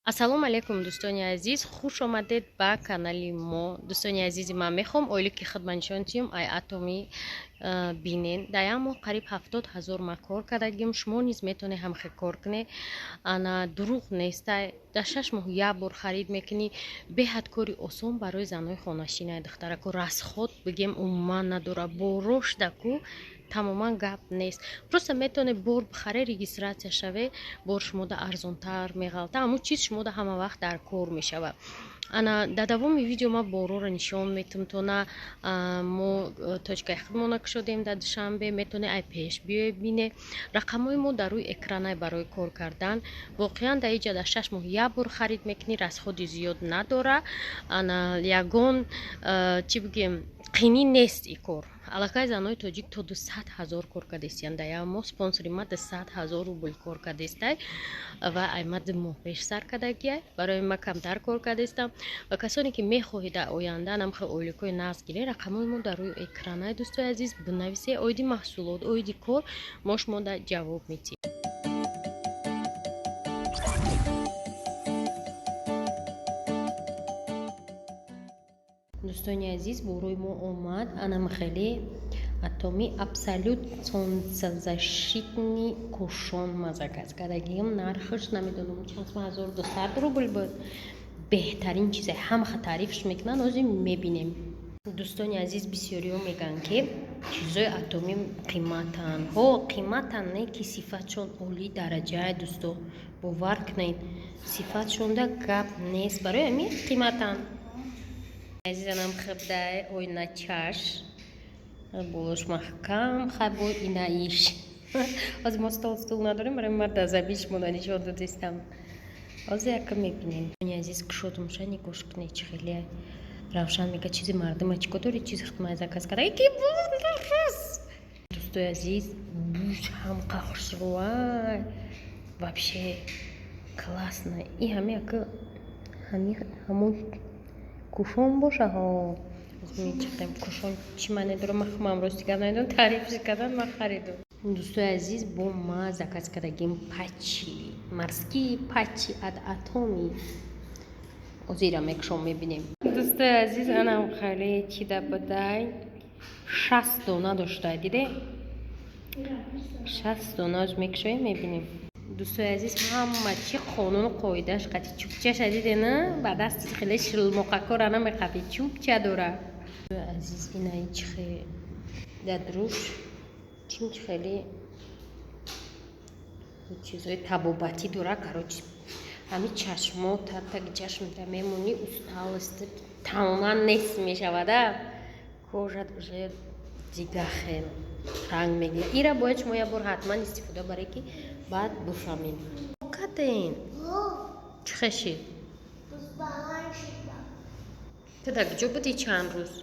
Ассалому алайкум, дӯстони азиз, хуш омадед ба канали мо. Дӯстони азизи ман, мехоҳам ойлики хидматнишон тиём ай Атоми бинен. Дар як моҳ қариб 70 000 ма кор кардагим. Шумо низ метавонед ҳамхел кор кунед. Ана, дурӯғ нестай, дар 6 моҳ як бор харид мекунӣ. Беҳад кори осон барои занҳои хонашина, духтарако. Расход бигем, умуман надорад. Борошдаку тамоман гап нест. Просто метавонед бор бихаре, регистрация шаве, бор шумода арзонтар меғалта, ҳамун чиз шумода ҳама вақт дар кор мешавад. Ана, дар давоми видео ман борора нишон метам тона. Мо точкаи худмона кушодем дар Душанбе, метавонед ай пеш биёед, бине. Рақамҳои мо дар рӯи экранай барои кор кардан. Воқеан, дар иҷа дар 6 моҳ як бор харид мекунӣ, расходи зиёд надора. Ана, ягон чӣ бигем, қинӣ нест и кор. Аллакай занҳои тоҷик то 200 000 кор кардестиянд дар як моҳ. Спонсори ма 200 000 рубл кор кардестай ва ай ма 2 моҳ пеш сар кардагиай, барои ма камтар кор кардестам. Ва касоне ки мехоҳед дар оянда намхел ойликҳои нағз гиред, рақамҳои мо дар рӯи экранай, дӯстои азиз, бинависед. Оиди маҳсулот, оиди кор мо шумода ҷавоб медиҳем. Дӯстони азиз, борои мо омад. Анам хеле Атоми Абсолют солнцезащитный кушон ма заказ кардагим. Нархаш намедонам чанд, 1200 рубл буд. Беҳтарин чизе, ҳамаха таърифш мекунанд, ҳозир мебинем. Дӯстони азиз, бисёриҳо мегӯянд, ки чизои Атомӣ қиматанд. Ҳо, қиматанд, не ки сифатшон олии дараҷае, дӯсто, бовар кунед, сифатшонда гап нест, барои ҳамин қиматанд. Азизанам, хибдай ойначаш болош маҳкам хай бо инаиш. Ҳозир мо стол стул надорем, барои ма дазабиш мона нишон додистам. Ҳозир яка мебинем. Азиз, кушодумша, нигоҳ кунед, чӣ хеле равшан. Мега, чизи мардума чӣ ко дори, чизи худмай заказ карда ки. Дӯстои азиз, буш ҳамқа хушрӯай, вообще классно. И ҳами яка ҳамун кушон боша. Ҳо, мечиқем. Кушон чӣ маъне дора, ман худам рости гап намедонам. Таърифш кардан, ман харидум. Дӯстои азиз, бо ма заказ кардагим патчи, морские патчи от Атоми. Озира мекушом, мебинем. Дӯстои азиз, анам хеле чида будай, 60 дона доштай, диде, 60 дона. Оз мекушоем, мебинем. Дӯстои азиз, ҳама чи қонуну қоидааш қати чӯбчаша дидена, ба дасти хеле шилмоқакора намеқапи, чӯбча дора. Азиз, инаи чихе дадруш чим хеле чизои табобатӣ дора. Короче, ҳами чашмо таги чашмта мемонӣ, усталость тамоман нест мешавада, кожат уже дига хел ранг мегирад. Ира бояд шумо як бор ҳатман истифода баред, ки баъд бифаҳмед. Каден чӣ хешид? Ту дар куҷо будӣ чанд рӯз?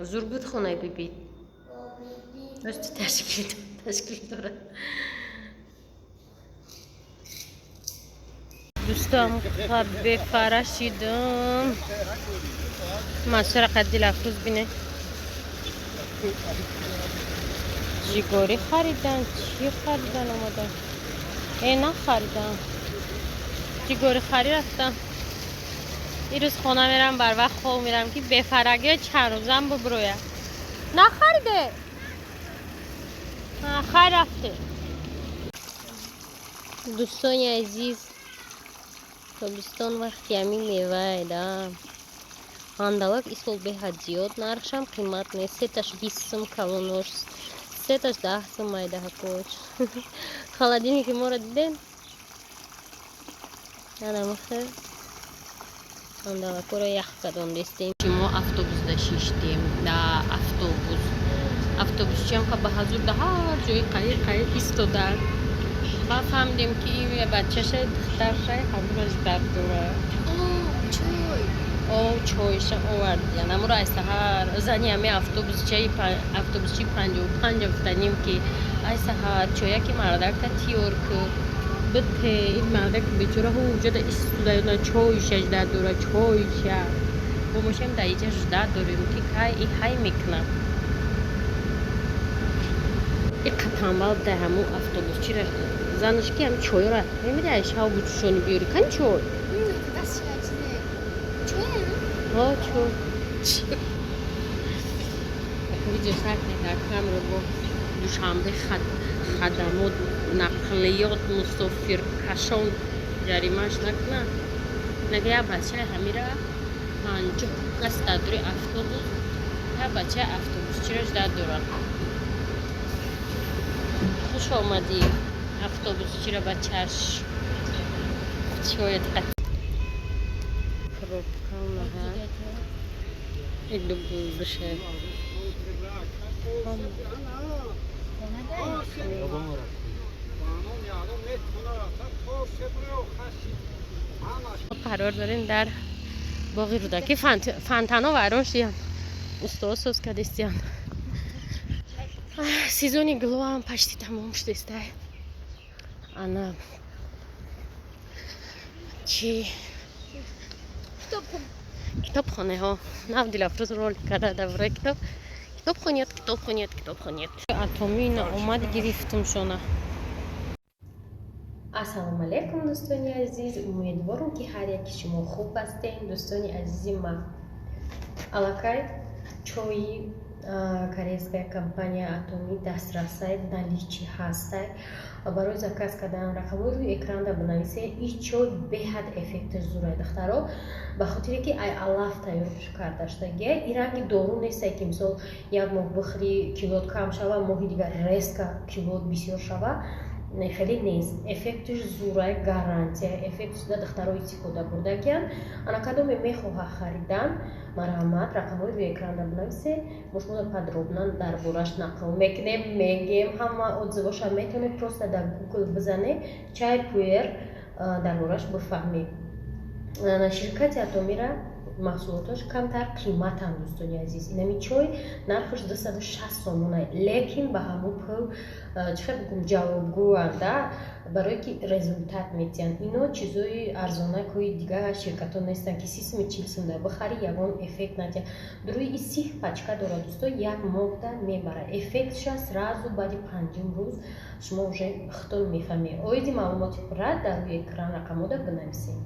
Зур буд хонаи бибит? Рости, ташкил дорад. Дӯстам, бефара шидам. Мансура қад дилафрӯз бине. Ҷигорӣ харидан, чӣ харидан омадан? Э, нахаридан, ҷигорӣ хари рафтам. Ирӯз хона мерам, барвақт хоб мерам, ки бефарагиё чанд рӯзам буброя. Нахариде, хайр, рафте. Дӯстони азиз, тобистон вақти ҳамин мевае да ҳандалак. Исол беҳад зиёд, нархшам қимат нест: сеташ 20 сум калонош, сеташ 10 сум майдаҳакоч. Холодильники моро дидем, анамахе ҳандалакоро ях кардондестем. Мо автобусда шиштем. Да автобус автобусчиам ка ба ҳазур да ҳар ҷои қайир қайир истодар. Ба фаҳмидем, ки бачашай, духтаршай, ҳамураш дард дора. О, чойша овардиян. Амуро ай саҳар зани ҳами автобусчаи автобусчи 55 гуфтанем, ки ай саҳар чояки мардакта тиёр ку бите. Ин мардак бечора ҳуҷада истода, чойша ждать дора, чойша. Бо мошем дар иҷа ждать дорем, ки кай и ҳай мекунам. Иқа тамбал дар ҳамун автобусчира. Занаш ки ҳам чойра мемиди, ай шав бучушони биёри, кани чой. О, чой. Видео сар дар камера бо Душанбе хадамот нақлиёт мусофиркашон ҷаримаш накунад. Нага як бачаи ҳамира 50 кас дар дури автобус, як бачаи автобусчиро ждать дорад. Хуш омадӣ, автобусчиро, бачаш чоят пробка наҳа душе. Қарор дорем дар боғи Рӯдакӣ. Фонтано вайрон шудиян, устод соз кардистиян. Сезони гулоам почти тамом шудистай. Ана чи китобхонаҳо нав Дилафрӯз ролик карда дар бораи китоб. Китоб хонед, китоб хонед, китоб хонед. Атомина омад, гирифтум шона. Ассалому алайкум, дӯстони азиз! Умедворам, ки ҳар яки шумо хуб ҳастем. Дӯстони азизи ман, аллакай чои корейская компания Атомӣ дастрасай, наличии ҳастай. Барои заказ кардан рақамҳои рӯи экранда бинависе. И чой беҳад эффекти зурай, духтаро, ба хотире ки ай алаф тайёр карда шудагия. И ранги дору нестай, ки мисол як моҳ бихӯри, килот кам шава, моҳи дигар резко килот бисёр шава. Хеле нест, эффектиш зурай, гарантия эффект шуда, духтаро истифода бурдагиян. Ана кадоме мехоҳа харидан, марҳамат, рақамҳои рӯи экранда бинависе. Мо шумо подробно дар бораш нақл мекунем, мегем ҳама отзывоша. Метавонед просто дар Гугл бизане чай пуэр, дар бораш бифаҳмед. Ширкати Атомира маҳсулоташ камтар қиматанд, дӯстони азиз. Инами чой нархаш 260 сомона, лекин ба ҳамун пул, чӣ хел бигӯм, ҷавобгӯанда, барое ки результат метиҳанд. Ино чизои арзонакҳои дигар ширкатҳо нестанд, ки 30 суми, 40 сум да бихарӣ, ягон эффект натиҳад. Дуруи и 30 пачка дорад, дӯсто, як моҳда мебарад. Эффектша сразу баъди панҷум рӯз шумо уже худтон мефаҳмед. Оиди маълумоти пурра дар рӯи экран рақамҳода бинависед.